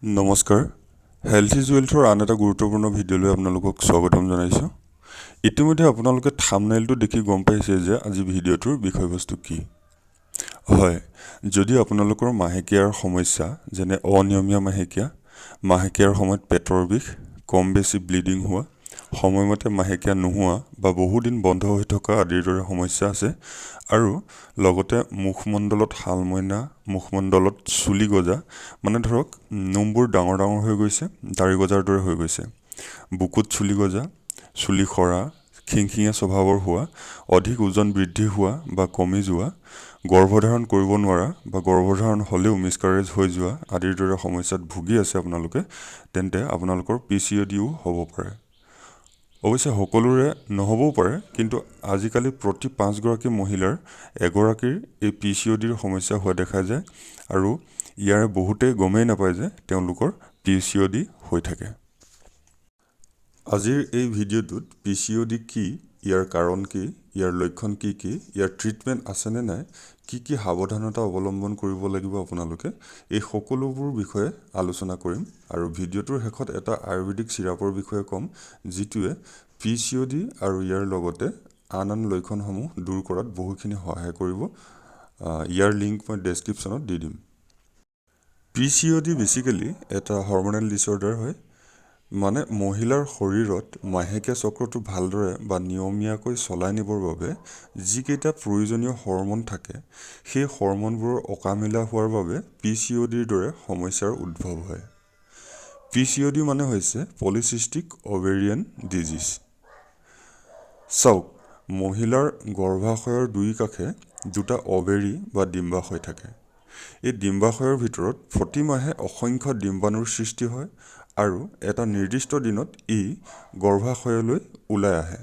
নমস্কাৰ, health is ৱেল্থৰ আন এটা গুৰুত্বপূৰ্ণ ভিডিঅ'লৈ আপোনালোকক স্বাগতম জনাইছোঁ। ইতিমধ্যে আপোনালোকে থামনেইলটো দেখি গম পাইছে যে আজি ভিডিঅ'টোৰ বিষয়বস্তু কি হয়। যদি আপোনালোকৰ মাহেকীয়াৰ সমস্যা, যেনে অনিয়মীয়া মাহেকীয়া, মাহেকীয়াৰ সময়ত পেটৰ বিষ, কম বেছি ব্লিডিং হোৱা, সময়মতে মাহেকীয়া নোহোৱা বা বহুদিন বন্ধ হৈ থকা আদিৰ দৰে সমস্যা আছে আৰু লগতে মুখমণ্ডলত শালমইনা, মুখমণ্ডলত চুলি গজা, মানে ধৰক নোমবোৰ ডাঙৰ ডাঙৰ হৈ গৈছে, দাড়ি গজাৰ দৰে হৈ গৈছে, বুকুত চুলি গজা, চুলি সৰা, খিংখিঙীয়া স্বভাৱৰ হোৱা, অধিক ওজন বৃদ্ধি হোৱা বা কমি যোৱা, গৰ্ভধাৰণ কৰিব নোৱাৰা বা গৰ্ভধাৰণ হ'লেও মিছকাৰেজ হৈ যোৱা আদিৰ দৰে সমস্যাত ভুগি আছে আপোনালোকে, তেন্তে আপোনালোকৰ পিচিঅ'ডিও হ'ব পাৰে। অৱশ্যে সকলোৰে নহ'বও পাৰে, কিন্তু আজিকালি প্ৰতি পাঁচগৰাকী মহিলাৰ এগৰাকীৰ এই পিচিঅ'ডিৰ সমস্যা হোৱা দেখা যায় আৰু ইয়াৰে বহুতেই গমেই নাপায় যে তেওঁলোকৰ পিচিঅ'ডি হৈ থাকে। আজিৰ এই ভিডিঅ'টোত পিচিঅ'ডি কি, ইয়াৰ কাৰণ কি, ইয়াৰ লক্ষণ কি কি, ইয়াৰ ট্ৰিটমেণ্ট আছেনে নাই, কি কি সাৱধানতা অৱলম্বন কৰিব লাগিব আপোনালোকে, এই সকলোবোৰ বিষয়ে আলোচনা কৰিম আৰু ভিডিঅ'টোৰ শেষত এটা আয়ুৰ্বেদিক চিৰাপৰ বিষয়ে ক'ম, যিটোৱে পিচিঅ'ডি আৰু ইয়াৰ লগতে আন আন লক্ষণসমূহ দূৰ কৰাত বহুখিনি সহায় কৰিব। ইয়াৰ লিংক মই ডেছক্ৰিপশ্যনত দি দিম। পিচিঅ'ডি বেচিকেলি এটা হৰমনেল ডিছঅৰ্ডাৰ হয়, মানে মহিলাৰ শৰীৰত মাহেকীয়া চক্ৰটো ভালদৰে বা নিয়মীয়াকৈ চলাই নিবৰ বাবে যিকেইটা প্ৰয়োজনীয় হৰমন থাকে, সেই হৰমনবোৰৰ অকামিলা হোৱাৰ বাবে পিচিঅ'ডিৰ দৰে সমস্যাৰ উদ্ভৱ হয়। পিচিঅ'ডি মানে হৈছে পলিচিষ্টিক অভেৰিয়ান ডিজিজ। চাওক, মহিলাৰ গৰ্ভাশয়ৰ দুই কাষে দুটা অভেৰি বা ডিম্বাশয় থাকে। এই ডিম্বাশয়ৰ ভিতৰত প্ৰতিমাহে অসংখ্য ডিম্বাণুৰ সৃষ্টি হয় আৰু এটা নিৰ্দিষ্ট দিনত ই গৰ্ভাশয়লৈ ওলাই আহে।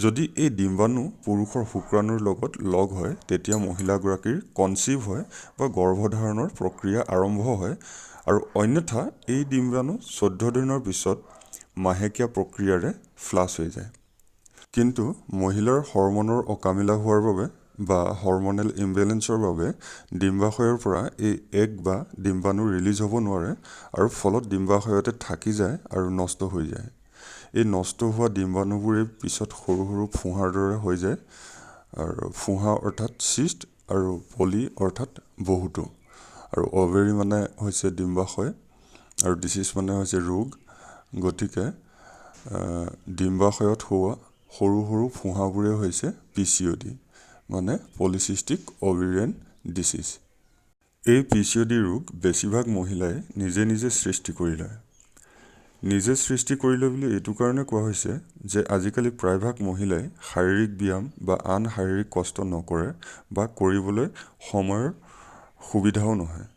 যদি এই ডিম্বাণু পুৰুষৰ শুক্ৰাণুৰ লগত লগ হয়, তেতিয়া মহিলাগৰাকীৰ কনচিভ হয় বা গৰ্ভধাৰণৰ প্ৰক্ৰিয়া আৰম্ভ হয় আৰু অন্যথা এই ডিম্বাণু 14 দিনৰ পিছত মাহেকীয়া প্ৰক্ৰিয়াৰে ফ্লাছ হৈ যায়। কিন্তু মহিলাৰ হৰমনৰ অকামিলা হোৱাৰ বাবে বা হৰমনেল ইমবেলেঞ্চৰ বাবে ডিম্বাশয়ৰ পৰা এই এগ বা ডিম্বাণু ৰিলিজ হ'ব নোৱাৰে আৰু ফলত ডিম্বাশয়তে থাকি যায় আৰু নষ্ট হৈ যায়। এই নষ্ট হোৱা ডিম্বাণুবোৰেই পিছত সৰু সৰু ফোঁহাৰ দৰে হৈ যায় আৰু ফোঁহা অৰ্থাৎ চিষ্ট আৰু পলি অৰ্থাৎ বহুতো আৰু অভেৰি মানে হৈছে ডিম্বাশয় আৰু ডিচিজ মানে হৈছে ৰোগ। গতিকে ডিম্বাশয়ত হোৱা সৰু সৰু ফোঁহাবোৰেই হৈছে পিচিঅ'ডি, মানে পলিচিষ্টিক অভেৰিয়ান ডিচিজ। এই পিচিঅ'ডি ৰোগ বেছিভাগ মহিলাই নিজে নিজে সৃষ্টি কৰি লয়। নিজে সৃষ্টি কৰি লয় বুলি এইটো কাৰণে কোৱা হৈছে যে আজিকালি প্ৰায়ভাগ মহিলাই শাৰীৰিক ব্যায়াম বা আন শাৰীৰিক কষ্ট নকৰে বা কৰিবলৈ সময়ৰ সুবিধাও নহয়,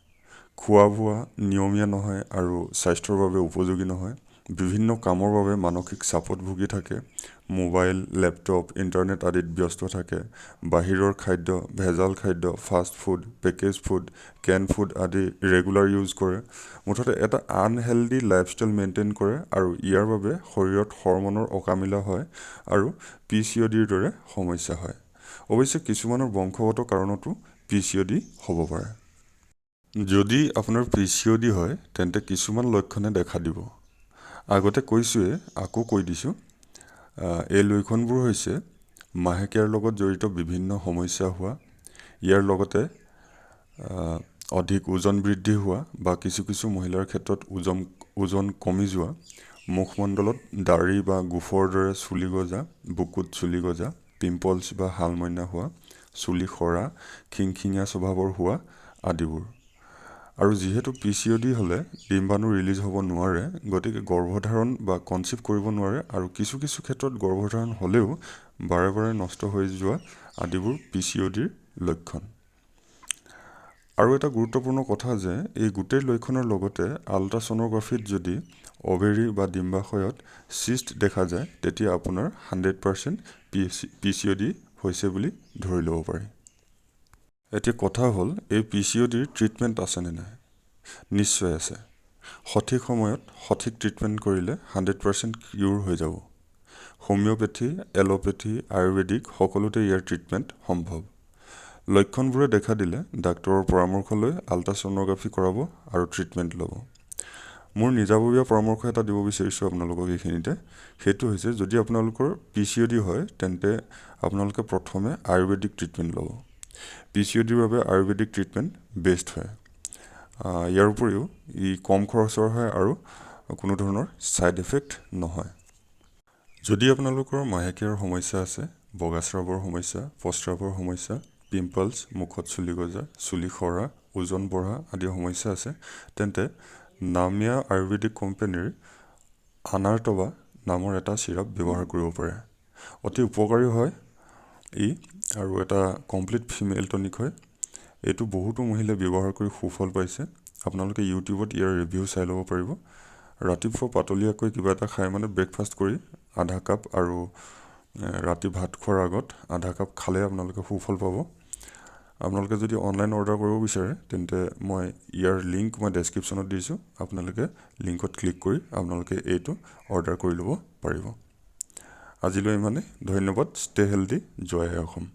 খোৱা বোৱা নিয়মীয়া নহয় আৰু স্বাস্থ্যৰ বাবে উপযোগী নহয়, বিভিন্ন কামৰ বাবে মানসিক চাপত ভুগি থাকে, মোবাইল, লেপটপ, ইণ্টাৰনেট আদিত ব্যস্ত থাকে, বাহিৰৰ খাদ্য, ভেজাল খাদ্য, fast food, package food, can food আদি ৰেগুলাৰ ইউজ কৰে। মুঠতে এটা আনহেল্ডি লাইফষ্টাইল মেইনটেইন কৰে আৰু ইয়াৰ বাবে শৰীৰত হৰমনৰ অকামিলা হয় আৰু পিচিঅ'ডিৰ দৰে সমস্যা হয়। অৱশ্যে কিছুমানৰ বংশগত কাৰণতো পিচিঅ'ডি হ'ব পাৰে। যদি আপোনাৰ পিচিঅ'ডি হয়, তেন্তে কিছুমান লক্ষণে দেখা দিব। আগতে কৈছোঁৱেই, আকৌ কৈ দিছোঁ। এই লক্ষণবোৰ হৈছে মাহেকীয়াৰ লগত জড়িত বিভিন্ন সমস্যা হোৱা, ইয়াৰ লগতে অধিক ওজন বৃদ্ধি হোৱা বা কিছু কিছু মহিলাৰ ক্ষেত্ৰত ওজন কমি যোৱা, মুখমণ্ডলত দাড়ি বা গোফৰ দৰে চুলি গজা, বুকুত চুলি গজা, পিম্পলছ বা শালমইনা হোৱা, চুলি সৰা, খিংখিঙীয়া স্বভাৱৰ হোৱা আদিবোৰ। আৰু যিহেতু পিচিঅ'ডি হ'লে ডিম্বাণু ৰিলিজ হ'ব নোৱাৰে, গতিকে গৰ্ভধাৰণ বা কনচিভ কৰিব নোৱাৰে আৰু কিছু কিছু ক্ষেত্ৰত গৰ্ভধাৰণ হ'লেও বাৰে বাৰে নষ্ট হৈ যোৱা আদিবোৰ পিচিঅ'ডিৰ লক্ষণ। আৰু এটা গুৰুত্বপূৰ্ণ কথা যে এই গোটেই লক্ষণৰ লগতে আল্ট্ৰাছ'ন'গ্ৰাফিত যদি অভেৰি বা ডিম্বাশয়ত চিষ্ট দেখা যায়, তেতিয়া আপোনাৰ 100% পিচিঅ'ডি হৈছে বুলি ধৰি ল'ব পাৰি। এতিয়া কথা হ'ল, এই পিচিঅ'ডিৰ ট্ৰিটমেণ্ট আছেনে নাই? নিশ্চয় আছে। সঠিক সময়ত সঠিক ট্ৰিটমেণ্ট কৰিলে 100% কিউৰ হৈ যাব। হোমিঅ'পেথি, এল'পেথি, আয়ুৰ্বেদিক সকলোতে ইয়াৰ ট্ৰিটমেণ্ট সম্ভৱ। লক্ষণবোৰে দেখা দিলে ডাক্তৰৰ পৰামৰ্শ লৈ আল্ট্ৰাছ'ন'গ্ৰাফি কৰাব আৰু ট্ৰিটমেণ্ট ল'ব। মোৰ নিজাববীয়া পৰামৰ্শ এটা দিব বিচাৰিছোঁ আপোনালোকক এইখিনিতে। সেইটো হৈছে, যদি আপোনালোকৰ পিচিঅ'ডি হয়, তেন্তে আপোনালোকে প্ৰথমে আয়ুৰ্বেদিক ট্ৰিটমেণ্ট ল'ব। পিচিঅ'ডিৰ বাবে আয়ুৰ্বেদিক ট্ৰিটমেণ্ট বেষ্ট হয়। ইয়াৰ উপৰিও ই কম খৰচৰ হয় আৰু কোনো ধৰণৰ ছাইড এফেক্ট নহয়। যদি আপোনালোকৰ মাহেকীয়াৰ সমস্যা আছে, বগাস্ৰাৱৰ সমস্যা, প্ৰস্ৰাৱৰ সমস্যা, পিম্পলছ, মুখত চুলি গজা, চুলি সৰা, ওজন বঢ়া আদি সমস্যা আছে, তেন্তে নামিয়া আয়ুৰ্বেদিক কোম্পানীৰ আনাৰটবা নামৰ এটা চিৰাপ ব্যৱহাৰ কৰিব পাৰে। অতি উপকাৰী হয় ই আৰু এটা কমপ্লিট ফিমেল টনিক হয়। এইটো বহুতো মহিলাই ব্যৱহাৰ কৰি সুফল পাইছে। আপোনালোকে ইউটিউবত ইয়াৰ ৰিভিউ চাই ল'ব পাৰিব। ৰাতিপুৱা পাতলীয়াকৈ কিবা এটা খাই, মানে ব্ৰেকফাষ্ট কৰি আধা কাপ আৰু ৰাতি ভাত খোৱাৰ আগত আধা কাপ খালে আপোনালোকে সুফল পাব। আপোনালোকে যদি অনলাইন অৰ্ডাৰ কৰিব বিচাৰে, তেন্তে মই ইয়াৰ লিংক মই ডেছক্ৰিপশ্যনত দিছোঁ। আপোনালোকে লিংকত ক্লিক কৰি আপোনালোকে এইটো অৰ্ডাৰ কৰি ল'ব পাৰিব। আজিলৈ ইমানেই, ধন্যবাদ। Stay healthy. জয় আই অসম।